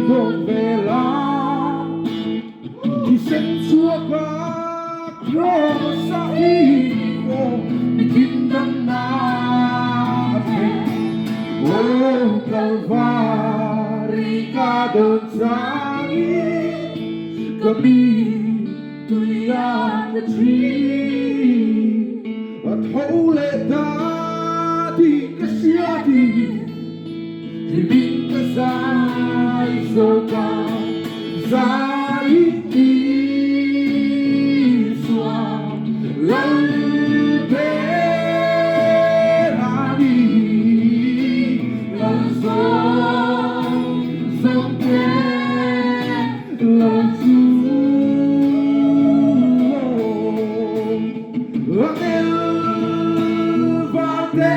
Dawn vela thisen chhuaka Kraws a i aw mitin danna a thleng. Aw Kalvari ka dawn changin ka mi tuia ka thi a tho leh ta tih ka hria tih Hlimin ka zai zawk a, zai Isua Lal ber a ni. Lal zawng zawngte Lal chu Angel varte